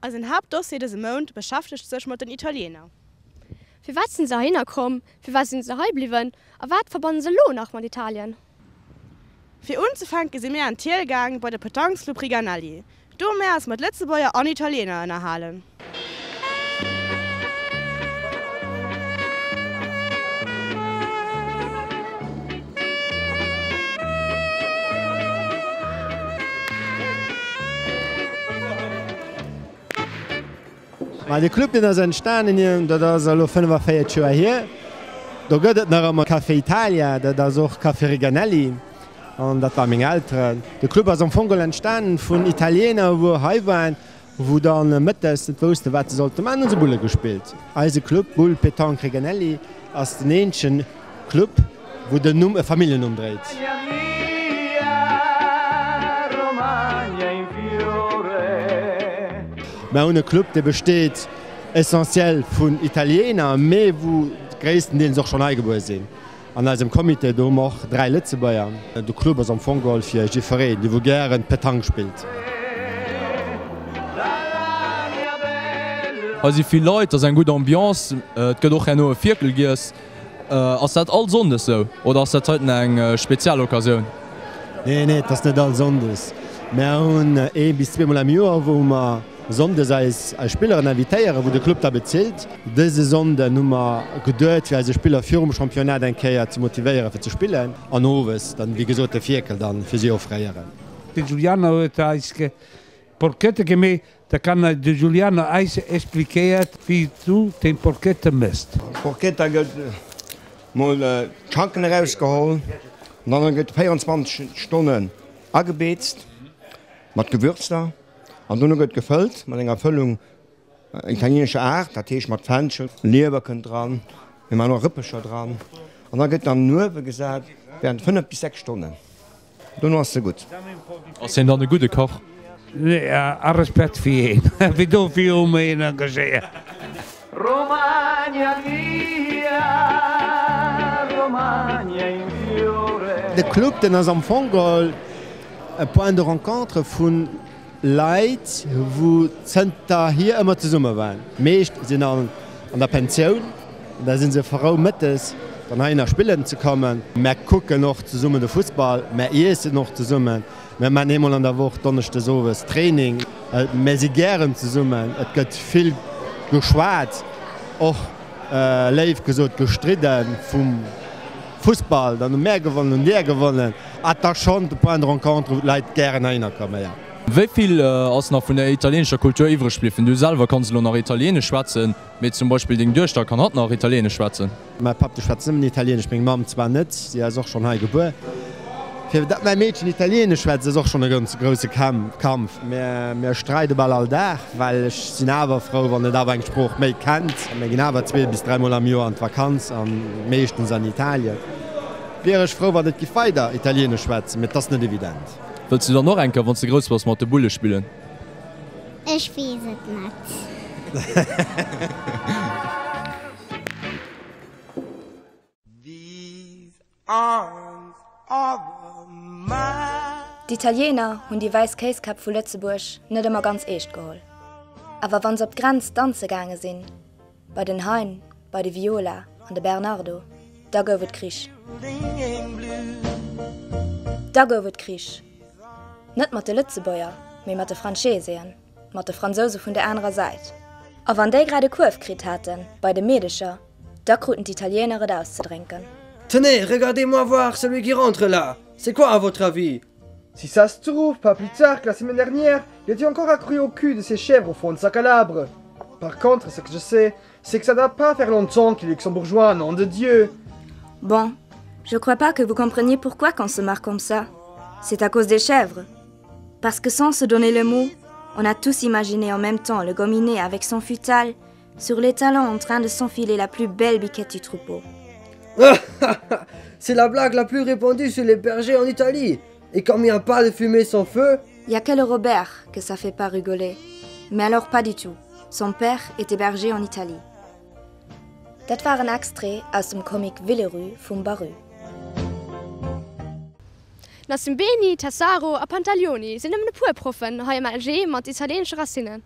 Eisen Haaptdossier dëse Mount beschäftegt sech mat den Italiener. Firwat sinn se heihinner komm, firwat sinn se hei bliwwen a wat verbannen se elo nach mat Italien? Fir unzefänke si mir an d'Hiel gaang bei de Petanqueclub Riganelli. Do hu mir eis mat Lëtzebuerger an Italiener ënnerhalen. Ma de Club deen ass entstanen, dat ass elo 45 Joer hier. Do gëtt et nach ëmmer Café Italia, dat ass och Café Riganelli an dat ware meng Elteren. De Club ass am Fong geholl entstanen vun Italiener wou hei waren, wou dann mëttes net woussten wat se sollte man, hunn se Bulle gespillt. Eise Club Bull Pétanque Riganelli ass den eenzegen Club wou den Numm e Familljennumm dréit. Mer hunn e Club dee besteet essentiell vun Italiener, mee wou gréisstendeels och schonn hei gebuer sinn. An eisem Comité do hu mer och 3 Lëtzebuerger. De Club ass am Fong geholl fir jifereen dee wou gären Petanque spillt. Hei si vill Leit, et ass eng gutt Ambiance, et gëtt och herno e Fierkel giess. Ass dat all Sonndes sou oder ass dat heiten eng speziell Occasioun? Nee, nee, et ass net all Sonndes. Mär hunn ee bis zweemol am Joer wou mer Sonndes eis Spilleren invitéieren, wou de Club da bezilt. Dëse Sonnden hu mer geduet fir eise Spiller virum Championnat eng Kéier ze motivéieren fir ze spillen an owes dann wéi gesot de Fierkel dann fir si offréieren. De Giuliano huet eis Porchette gemeet, da kann de Giuliano eis expliquéiert wéi du den Porchette mësst. Porchetta gëtt mol d'Schanken erausgeholl an dann gëtt 24 Stonnen agebeetzt mat Gewürzer an dono gëtt gefëllt mat enger Fëllung Italienescher Aart, dat heescht mat Fenchel, Liewer kënnt dran, mir maachen och Rëppecher dran an da gëtt an den Uewe gesat während 5 bis 6 Stonnen. Dono ass se gutt. Ass hien dann e gudde Kach? Nee, a Respekt fir hien, wéi dofir hu mer hien engagéiert. Romagna mia, Romagna in fiore. De Club, deen ass am Fong geholl e Point de rencontre vun Leit, wou zënterhier ëmmer zesumme waren. D'meescht sinn an der Pensioun, da si se frou mëttes dann heihinner spillen ze kommen. Mär kucken och zesummen de Fussball, mär iessen och zesummen, mär maachen eemol an der Woch donneschdes owes Training. Mär si gären zesummen, et gëtt vill geschwat, och léif gesot gestridde vum Fussball, dann hu mär gewonnen, hunn där gewonnen. Et ass schonn de Point de rencontre, wou d'Leit gären heihinner kommen, jo. Wéi vill ass nach vun der italienescher Kultur iwwreg bliwwen? Du selwer kanns elo nach Italienesch schwätzen, mee zum Beispill deng Duechter, kann hatt nach Italienesch schwätzen? Mäi Papp, dee schwätzt nëmmen Italienesch, meng Mamm zwar net, si ass och schonn hei gebuer. Fir datt mäi Meedchen Italienesch schwätzt, ass och schonn e ganz grousse Kampf. Mir streide bal all Dag, well ech sinn awer frou, wann et awer eng Sprooch méi kennt. Mir ginn awer zwee bis dräimol am Joer an d'Vakanz a meeschtens an Italien. Wier ech frou, wann et giff weider Italienesch schwätzen, mee et ass net evident. Wëlls du dann och eng Kéier, wann s de grouss bass, mat de Bulle spillen? Ech weess et net. D'Italiener hunn déi wäiss Kéiskäpp vu Lëtzebuerg net ëmmer ganz eescht geholl. Awer wann se op d'Grenz danze gaange sinn, Bei den Hein, bei de Viola an de Bernardo, da gouf et Krich. Da gouf et Krich. Net mat de Lëtzebuerger, mee mat de Franchéseeën, mat de Fransouse vun der anerer Säit. A wann déi grad e Kuerf kritt hate bei de Meedecher, da kruten d'Italiener et auszedrénken. Tenez, regardez-moi voir celui qui rentre là! C'est quoi à votre avis? Si ça se trouve, pas plus tard que la semaine dernière, il était encore accru au cul de ses chèvres au fond de sa calabre. Par contre, ce que je sais, c'est que ça doit pas faire longtemps qu'il est luxembourgeois, nom de Dieu. Bon, je crois pas que vous compreniez pourquoi qu'on se marre comme ça. C'est à cause des chèvres. Parce que sans se donner le mot, on a tous imaginé en même temps le gominé avec son futal sur les talons en train de s'enfiler la plus belle biquette du troupeau. C'est la blague la plus répandue sur les bergers en Italie. Et comme il n'y a pas de fumée sans feu... Il y a que le Robert que ça fait pas rigoler. Mais alors pas du tout. Son père était berger en Italie. Dat war en Extrait aus dem Comic Villerue vum Baru. Nascimbeni, Tessaro a Pantaleoni sinn nëmmen e puer Proffen hei am LG mat italienesche Racinnen.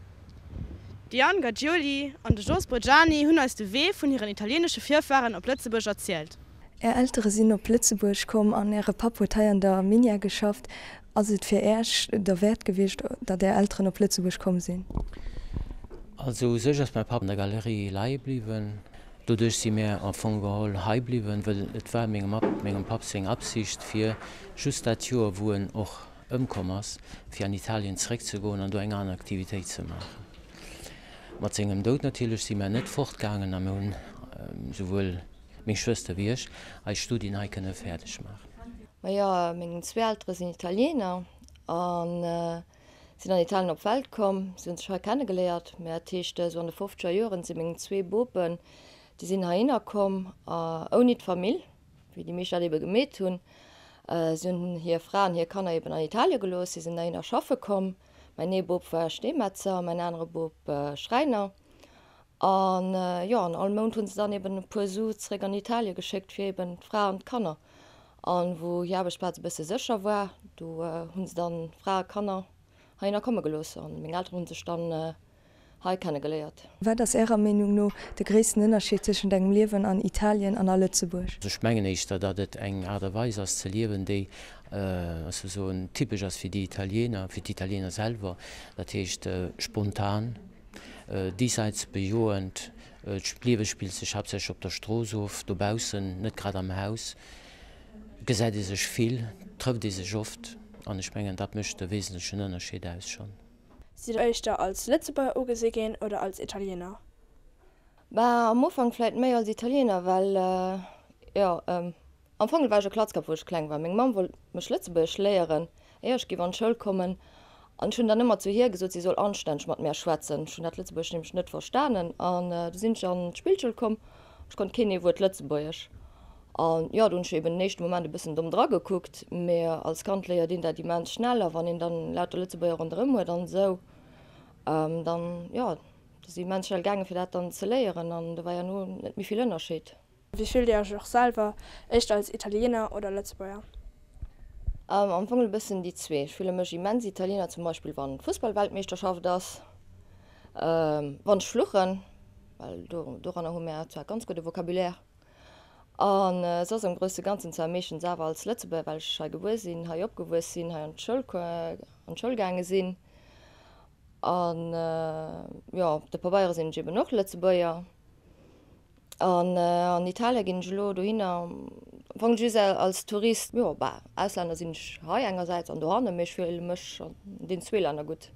D'Diane Gaggioli an de Jos Borgiani hunn eis de Wee vun hiren italieenesche Virfaren op Lëtzebuerg erzielt. Är Eltere sinn op Lëtzebuerg komm an Äre Papp huet hei an der Minière geschafft. Ass et fir Äech derwäert gewiescht, datt Är Elteren op Lëtzebuerg komm sinn? Also u sech ass mäi Papp an der Galerie leie bliwwen. Doduerch si mär am Fong geholl hei bliwwen, wëll et war mengem mengem Papp seng Absicht, fir just dat Joer, wou en och ëmkomm ass, fir an Italien zeréckzegoen an do eng aner Aktivitéit ze maachen. Mat sengem Doud natierlech si mär net fortgaangen a mir hunn, souwuel meng Schwëster wéi ech, eis Studien hei kënne fäerdeg maachen. Majo, meng zwee Eltere sinn Italiener a sinn an Italien op d'Welt komm. Si hunn sech hei kennegeléiert. Mä dat heescht, esou an de fofzeger Joren si meng zwee Bopen, déi sinn heihinner komm, ouni d'Famill. wéi déi meescht dat ebe gemeet hunn. Si hunn hir Fra an hir Kanner eben an Italie gelooss, si sinn heihinner schaffe komm. Mäin ee Bop war Steemetzer, mäin anere Bop Schräiner. An jo, an all Mount hu se dann eben e puer Su zeréck an Italie geschéckt fir eben d'Fra an d'Kanner. An wou hir Aarbechtsplaz e bësse sécher war, do hu se dann Fra a Kanner heihinner komme gelooss. An meng Elteren hu sech dann hei kennegeléiert. Wat ass Ärer Meenung no de gréissten Ënnerscheed tëschent engem Liewen an Italien an a Lëtzebuerg? Ech mengen éischter, datt et eng Aart a Weis ass ze liewen, déi soen typesch ass fir déi Italiener, fir d'Italiener selwer, dat heescht spontan, diesseits bejoend, d'Liewe spillt sech haaptsächlech op der Strooss of, dobaussen, net grad am Haus, gesäit ee sech vill, trëfft ee sech oft an ech mengen, dat mécht de wesentlechen Ënnerscheed aus schonn. Sidd der éischter als Lëtzebuerger ugesi ginn oder als Italiener? Bah, am Ufank vläit méi als Italiener, well, jo, am Fong war ech e Klatzkapp, wou ech kleng war. Meng Mamm wollt mech Lëtzebuergesch léieren, éier ech géif an d'Schoul kommen, an ech hunn dann ëmmer zu hir gesot, si soll anstänneg mat mär schwätzen. Ech hunn dat Lëtzebuergesch nämlech net verstanen. An du sinn ech an d'Spillschoul komm, ech konnt keen ee Wuert Lëtzebuergesch. An jo, do hunn ech eben den éischte Moment e bëssen domm dragekuckt, mee als Kand léiert een dat immens schnell a wann een dann lauter Lëtzebuerger ronderëm huet an esou, dann jo, dat ass immens schnell gaangen, fir dat dann ze léieren an do war jo no net méi vill Ënnerscheed. Wéi fillt Dir Iech och selwer, éischter als Italiener oder Lëtzebuerger? Am Fong e bëssen déi zwee. Ech fille mech immens Italiener, zum Beispill wann Fussballweltmeeschterschaft ass, wann ech fluchen, well doranner hu mär zwar ganz gudde Vocabulaire. A soss am grousse Ganzen zwar meeschtens awer als Lëtzebuerger, well ech hei gebuer sinn, hei opgewuess sinn, hei an d'Schoul an d'Schoul gaange sinn. An jo, op de Pabeiere sinn ech eben och Lëtzebuerger. An an Italie ginn ech elo dohinner am Fong just als Tourist. Jo, bah, Auslänner sinn ech hei engersäits an dohannen, mee ech fille mech an deenen zwee Länner gutt.